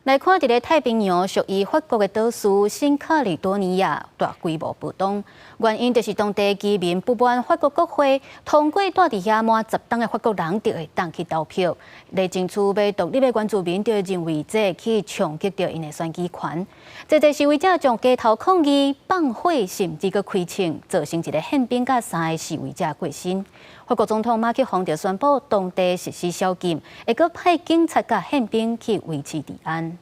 來看佇咧太平洋屬於法國的島嶼新喀里多尼亞大規模暴動，原因就是當地居民不滿法國國會通過蹛佇遐滿十冬的法國人就會當去投票，來爭取欲獨立的原住民就認為這去衝擊著𪜶的選舉權。濟濟示威者上街頭抗議、放火，甚至閣開槍，造成一个憲兵佮三个示威者過身。法國總統馬克宏就宣布當地實施宵禁，會閣派警察佮憲兵去維持治安。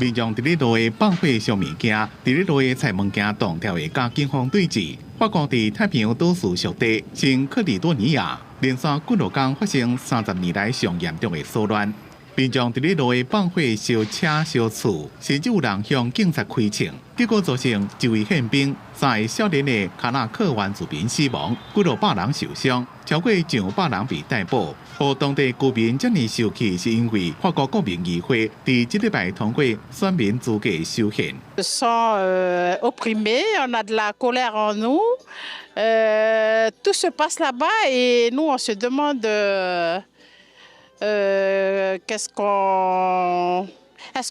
民眾佇咧路下放火燒物件，佇咧路下拆物件，當跳會佮警方對峙。法國佇太平洋島嶼屬地新喀里多尼亞，連續幾落工發生30年來上嚴重的騷亂。民眾佇咧路下放火燒車燒厝，甚至有人向警察開槍，結果造成一位憲兵、三个少年的卡納克原住民死亡，幾落百人受傷，超過上百人被逮捕。予當地居民遮爾受氣，是因為法國國民議會佇這禮拜通過選民資格修憲。 Sont opprimés, on a de la colère en nous. Tout se passe là-bas et nous on se demande est-ce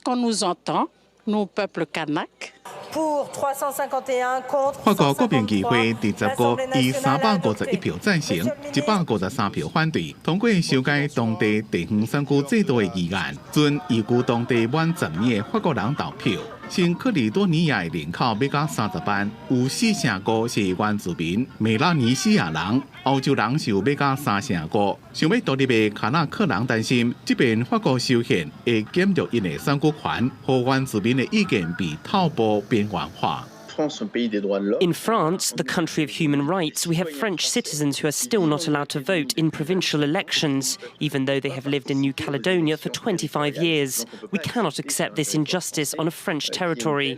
qu'on nous entend, nous peuple kanak? Pour 351 contre 法國國民議會佇15以351票贊成，153票反對，通過修改當地地方選舉制度的議案，準移居當地滿十年的法國人投票。新喀里多尼亞的人口欲到30萬，有四成五是原住民美拉尼西亞人，歐洲人是有欲到三成五。想欲獨立的卡納克人擔心，這遍法國修憲會減弱𪜶的選舉權，予原住民的意見被偷步邊緣化。 In France, the country of human rights, we have French citizens who are still not allowed to vote in provincial elections, even though they have lived in New Caledonia for 25 years. We cannot accept this injustice on a French territory.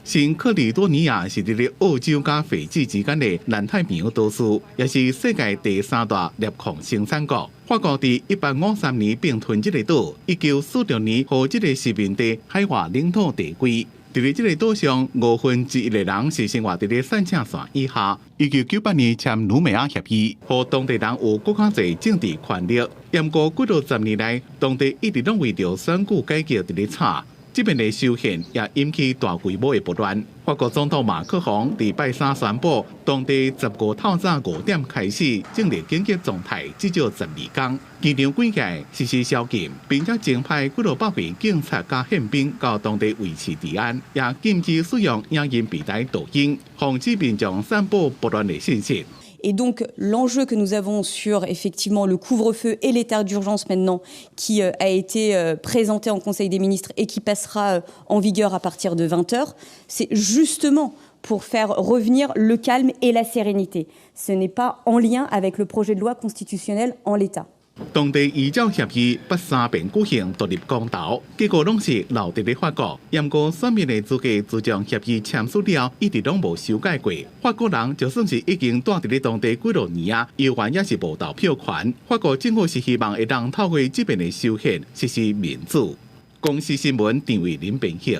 新喀里多尼亞是佇咧澳洲佮斐濟之間的南太平洋島嶼，也是世界第三大鎳礦生產國。法國佇1853年併吞這个島，1946年予這个殖民地海外領土地位。佇咧這个島上，五分之一的人是生活佇咧散赤線以下。1998年簽努美阿協議，予當地人有閣較濟政治權力。毋過幾落十年來，當地一直攏為著選舉改革佇咧吵。這遍的修憲也引起大規模的不滿。法國總統馬克宏佇拜三宣布，當地15透早5點開始進入緊急狀態，至少12工。機場警戒實施宵禁，並且增派幾落百位警察佮憲兵到當地維持治安，也禁止使用影音平台抖音，防止民眾散布不亂的信息。 Et donc l'enjeu que nous avons sur effectivement le couvre-feu et l'état d'urgence maintenant qui a été présenté en Conseil des ministres et qui passera en vigueur à partir de 20 heures, c'est justement pour faire revenir le calme et la sérénité. Ce n'est pas en lien avec le projet de loi constitutionnel en l'état. 當地依照協議，捌三遍舉行獨立公投，結果攏是留佇咧法國。毋過選民的資格自從協議簽署了，一直攏無修改過。法國人就算是已經蹛佇咧當地幾落年啊，猶原也是無投票權。法國政府是希望會當透過這遍的修憲實施民主。公視新聞陳慧琳編譯。